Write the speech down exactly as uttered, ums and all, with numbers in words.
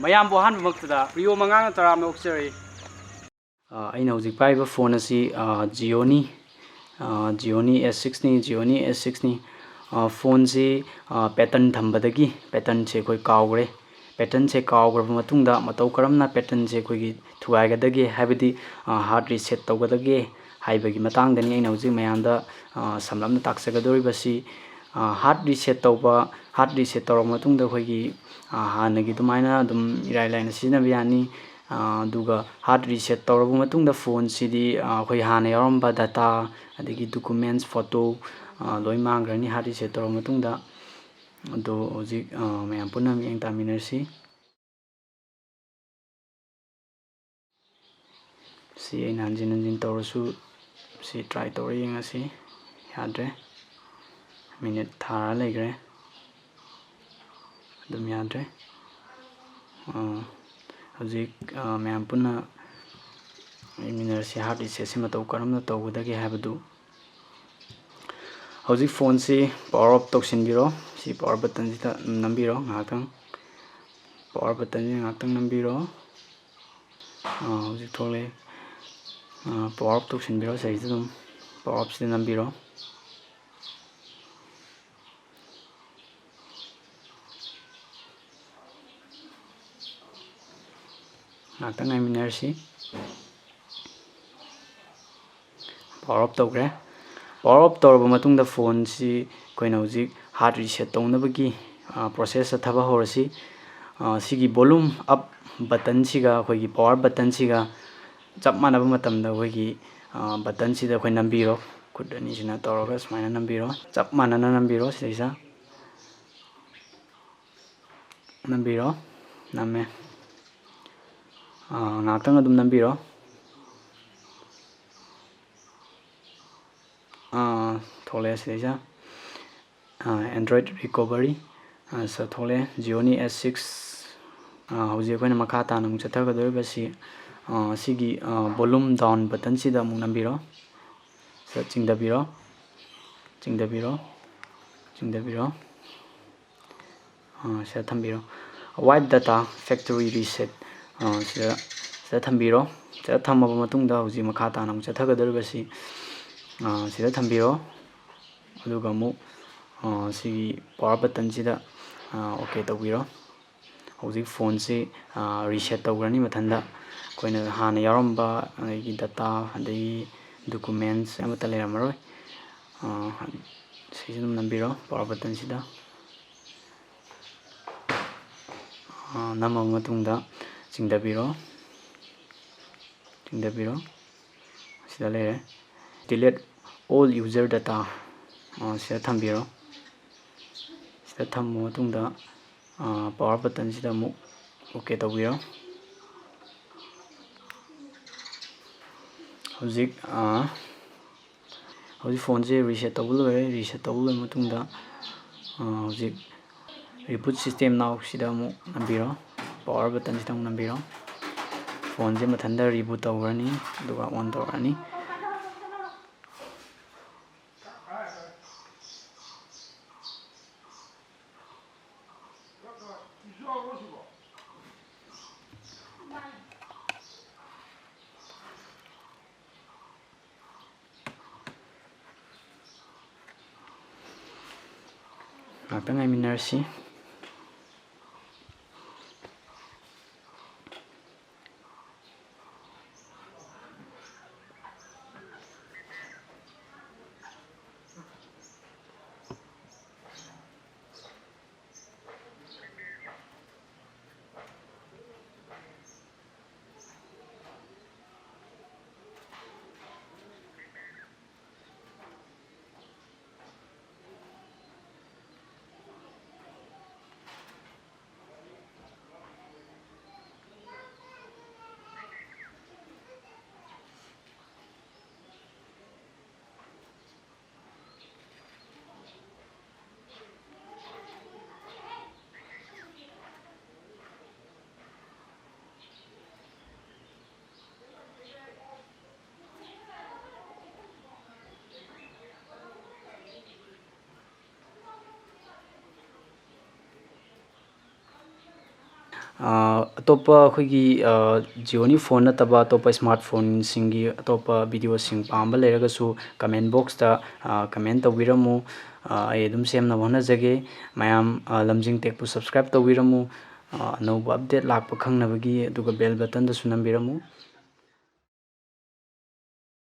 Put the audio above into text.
ꯃꯌꯥꯝꯕꯨ ꯑꯍꯥꯟꯕꯃꯛꯇꯗ ꯄ꯭ꯔꯤꯌꯣ ꯃꯉꯥꯡꯅ ꯇꯔꯥꯝꯅ ꯑꯣꯛꯆꯔꯤ꯫ ꯑ, ꯑꯩꯅ ꯍꯧꯖꯤꯛ ꯄꯥꯏꯔꯤꯕ ꯐꯣꯟ ꯑꯁꯤ, ꯑ, Jio-ꯅꯤ꯫ ꯑ, Jio-ꯅꯤ S six-ꯅꯤ, Jio-ꯅꯤ S six-ꯅꯤ꯫ ꯑ, ꯐꯣꯟꯁꯤ, ꯑ, pattern ꯊꯝꯕꯗꯒꯤ pattern-ꯁꯦ ꯑꯩꯈꯣꯏ ꯀꯥꯎꯈ꯭ꯔꯦ꯫ Pattern-ꯁꯦ ꯀꯥꯎꯈ꯭ꯔꯕ ꯃꯇꯨꯡꯗ ꯃꯇꯧ ꯀꯔꯝꯅ pattern-ꯁꯦ ꯑꯩꯈꯣꯏꯒꯤ ꯊꯨꯒꯥꯏꯒꯗꯒꯦ ꯍꯥꯏꯕꯗꯤ, ꯑ, hard reset ꯇꯧꯒꯗꯒꯦ ꯍꯥꯏꯕꯒꯤ ꯃꯇꯥꯡꯗꯅꯤ ꯑꯩꯅ ꯍꯧꯖꯤꯛ ꯃꯌꯥꯝꯗ, ꯑ, ꯁꯝꯂꯞꯅ ꯇꯥꯛꯆꯒꯗꯧꯔꯤꯕꯁꯤ꯫ ꯑ, hard reset ꯇꯧꯕ, hard reset ꯇꯧꯔꯕ ꯃꯇꯨꯡꯗ ꯑꯩꯈꯣꯏꯒꯤ, ꯑ, ꯍꯥꯟꯅꯒꯤ ꯑꯗꯨꯃꯥꯏꯅ ꯑꯗꯨꯝ ꯏꯔꯥꯏ ꯂꯥꯏꯅ ꯁꯤꯖꯤꯟꯅꯕ ꯌꯥꯅꯤ꯫ ꯑ, ꯑꯗꯨꯒ hard reset ꯇꯧꯔꯕ ꯃꯇꯨꯡꯗ ꯐꯣꯟꯁꯤꯗꯤ, ꯑ, ꯑꯩꯈꯣꯏ ꯍꯥꯟꯅ ꯌꯥꯎꯔꯝꯕ data, ꯑꯗꯒꯤ documents, photo, ꯑ, ꯂꯣꯏ ꯃꯥꯡꯈ꯭ꯔꯅꯤ hard reset ꯇꯧꯔꯕ ꯃꯇꯨꯡꯗ꯫ ꯑꯗꯣ ꯍꯧꯖꯤꯛ, ꯑ, ꯃꯌꯥꯝ ꯄꯨꯟꯅ ꯃꯤꯠꯌꯦꯡ ꯇꯥꯃꯤꯟꯅꯔꯁꯤ꯫ ꯁꯤ ꯑꯩꯅ ꯍꯟꯖꯤꯟ ꯍꯟꯖꯤꯟ ꯇꯧꯔꯁꯨ, ꯁꯤ try ꯇꯧꯔ ꯌꯦꯡꯉꯁꯤ꯫ ꯌꯥꯗ꯭ꯔꯦ꯫ Minute ꯊꯥꯔ ꯂꯩꯈ꯭ꯔꯦ꯫ ꯑꯗꯨꯝ ꯌꯥꯗ꯭ꯔꯦ꯫ ꯑ, ꯍꯧꯖꯤꯛ, ꯑ, ꯃꯌꯥꯝ ꯄꯨꯟꯅ ꯌꯦꯡꯃꯤꯟꯅꯔꯁꯤ hard reset-ꯁꯤ ꯃꯇꯧ ꯀꯔꯝꯅ ꯇꯧꯒꯗꯒꯦ ꯍꯥꯏꯕꯗꯨ꯫ ꯍꯧꯖꯤꯛ ꯐꯣꯟꯁꯤ power off ꯇꯧꯁꯤꯟꯕꯤꯔꯣ꯫ ꯁꯤ power button-ꯁꯤꯗ ꯅꯝꯕꯤꯔꯣ ꯉꯥꯏꯍꯥꯛꯇꯪ꯫ Power button-ꯁꯤ ꯉꯥꯏꯍꯥꯛꯇꯪ ꯅꯝꯕꯤꯔꯣ꯫ ꯑ, ꯍꯧꯖꯤꯛ ꯊꯣꯛꯂꯛꯑꯦ꯫ ꯑ, power off ꯇꯧꯁꯤꯟꯕꯤꯔꯣ꯫ ꯁꯤꯗꯩꯁꯤꯗ ꯑꯗꯨꯝ power off-ꯁꯤꯗ ꯅꯝꯕꯤꯔꯣ꯫ ꯉꯥꯛꯇꯪ ꯉꯥꯏꯃꯤꯟꯅꯔꯁꯤ꯫ Power off ꯇꯧꯈ꯭ꯔꯦ꯫ Power off ꯇꯧꯔꯕ ꯃꯇꯨꯡꯗ ꯐꯣꯟꯁꯤ ꯑꯩꯈꯣꯏꯅ ꯍꯧꯖꯤꯛ hard reset ꯇꯧꯅꯕꯒꯤ, ꯑ, process ꯆꯠꯊꯕ ꯍꯧꯔꯁꯤ꯫ ꯑ, ꯁꯤꯒꯤ volume up button-ꯁꯤꯒ ꯑꯩꯈꯣꯏꯒꯤ power button-ꯁꯤꯒ ꯆꯞ ꯃꯥꯟꯅꯕ ꯃꯇꯝꯗ ꯑꯩꯈꯣꯏꯒꯤ, ꯑ, button-ꯁꯤꯗ ꯑꯩꯈꯣꯏ ꯅꯝꯕꯤꯔꯣ꯫ ꯈꯨꯠ ꯑꯅꯤꯁꯤꯅ ꯇꯧꯔꯒ ꯁꯨꯃꯥꯏꯅ ꯅꯝꯕꯤꯔꯣ꯫ ꯆꯞ ꯃꯥꯟꯅꯅ ꯅꯝꯕꯤꯔꯣ ꯁꯤꯗꯩꯁꯤꯗ꯫ ꯅꯝꯕꯤꯔꯣ꯫ ꯅꯝꯃꯦ꯫ ꯑꯥ, ꯉꯥꯏꯍꯥꯛꯇꯪ ꯑꯗꯨꯝ ꯅꯝꯕꯤꯔꯣ꯫ ꯑꯥ, ꯊꯣꯛꯂꯛꯑꯦ ꯁꯤꯗꯩꯁꯤꯗ꯫ ꯑꯥ, Android recovery꯫ ꯑꯥ, ꯁꯤꯗ ꯊꯣꯛꯂꯛꯑꯦ꯫ Jio-ꯅꯤ S six꯫ ꯑꯥ, ꯍꯧꯖꯤꯛ ꯑꯩꯈꯣꯏꯅ ꯃꯈꯥ ꯇꯥꯅ ꯑꯃꯨꯛ ꯆꯠꯊꯒꯗꯧꯔꯤꯕꯁꯤ, ꯑꯥ, ꯁꯤꯒꯤ, ꯑꯥ, volume down button-ꯁꯤꯗ ꯑꯃꯨꯛ ꯅꯝꯕꯤꯔꯣ꯫ ꯁꯤꯗ ꯆꯤꯡꯊꯕꯤꯔꯣ꯫ ꯆꯤꯡꯊꯕꯤꯔꯣ꯫ ꯆꯤꯡꯊꯕꯤꯔꯣ꯫ ꯑꯥ, ꯁꯤꯗ ꯊꯝꯕꯤꯔꯣ꯫ Wipe data factory reset, ꯑ, ꯁꯤꯗ, ꯁꯤꯗ ꯊꯝꯕꯤꯔꯣ꯫ ꯁꯤꯗ ꯊꯝꯃꯕ ꯃꯇꯨꯡꯗ ꯍꯧꯖꯤꯛ ꯃꯈꯥ ꯇꯥꯅ ꯑꯃꯨꯛ ꯆꯠꯊꯒꯗꯧꯔꯤꯕꯁꯤ, ꯑ, ꯁꯤꯗ ꯊꯝꯕꯤꯔꯣ꯫ ꯑꯗꯨꯒ ꯑꯃꯨꯛ, ꯑ, ꯁꯤꯒꯤ power buttonꯁꯤꯗ, ꯑ, OK ꯇꯧꯕꯤꯔꯣ꯫ ꯍꯧꯖꯤꯛ phoneꯁꯤ, ꯑ, reset ꯇꯧꯈ꯭ꯔꯅꯤ ꯃꯊꯟꯇ꯫ ꯑꯩꯈꯣꯏꯅ ꯍꯥꯟꯅ ꯌꯥꯎꯔꯝꯕ ꯑꯗꯒꯤ data, ꯑꯗꯒꯤ documents ꯑꯃꯠꯇ ꯂꯩꯔꯝꯃꯔꯣꯏ꯫ ꯑ, ꯁꯤꯁꯤ ꯑꯗꯨꯝ ꯅꯝꯕꯤꯔꯣ power buttonꯁꯤꯗ꯫ ꯑ, ꯅꯝꯃꯕ ꯃꯇꯨꯡꯗ ꯆꯤꯡꯊꯕꯤꯔꯣ, ꯆꯤꯡꯊꯕꯤꯔꯣ꯫ ꯁꯤꯗ ꯂꯩꯔꯦ, "Delete all user data", ꯑ, ꯁꯤꯗ ꯊꯝꯕꯤꯔꯣ꯫ ꯁꯤꯗ ꯊꯝꯃ ꯃꯇꯨꯡꯗ, ꯑ, power buttonꯁꯤꯗ ꯑꯃꯨꯛ OK ꯇꯧꯕꯤꯔꯣ꯫ ꯍꯧꯖꯤꯛ, ꯑ, ꯍꯧꯖꯤꯛ phoneꯁꯦ reset ꯇꯧꯕ ꯂꯣꯏꯔꯦ꯫ Reset ꯇꯧꯕ ꯂꯣꯏꯔ ꯃꯇꯨꯡꯗ, ꯑ, ꯍꯧꯖꯤꯛ reboot system nowꯁꯤꯗ ꯑꯃꯨꯛ ꯅꯝꯕꯤꯔꯣ, power buttonꯁꯤꯗ ꯑꯃꯨꯛ ꯅꯝꯕꯤꯔꯣ꯫ Phoneꯁꯦ ꯃꯊꯟꯇ reboot ꯇꯧꯈ꯭ꯔꯅꯤ, ꯑꯗꯨꯒ on ꯇꯧꯔꯛꯑꯅꯤ꯫ ꯉꯥꯛꯇꯪ ꯉꯥꯏꯃꯤꯟꯅꯔꯁꯤ꯫ ꯑꯇꯣꯞꯄ ꯑꯩꯈꯣꯏꯒꯤ Jioꯒꯤ phone ꯅꯠꯇꯕ ꯑꯇꯣꯞꯄ smart phoneꯁꯤꯡꯒꯤ ꯑꯇꯣꯞꯄ videoꯁꯤꯡ ꯄꯥꯝꯕ ꯂꯩꯔꯒꯁꯨ comment boxꯇ comment ꯇꯧꯕꯤꯔꯝꯃꯨ꯫ ꯑꯩ ꯑꯗꯨꯝ ꯁꯦꯝꯅꯕ ꯍꯣꯠꯅꯖꯒꯦ꯫ ꯃꯌꯥꯝ Lamjing Techꯄꯨ subscribe ꯇꯧꯕꯤꯔꯝꯃꯨ꯫ ꯑꯅꯧꯕ update ꯂꯥꯛꯄ ꯈꯪꯅꯕꯒꯤ, ꯑꯗꯨꯒ bell buttonꯗꯁꯨ ꯅꯝꯕꯤꯔꯝꯃꯨ꯫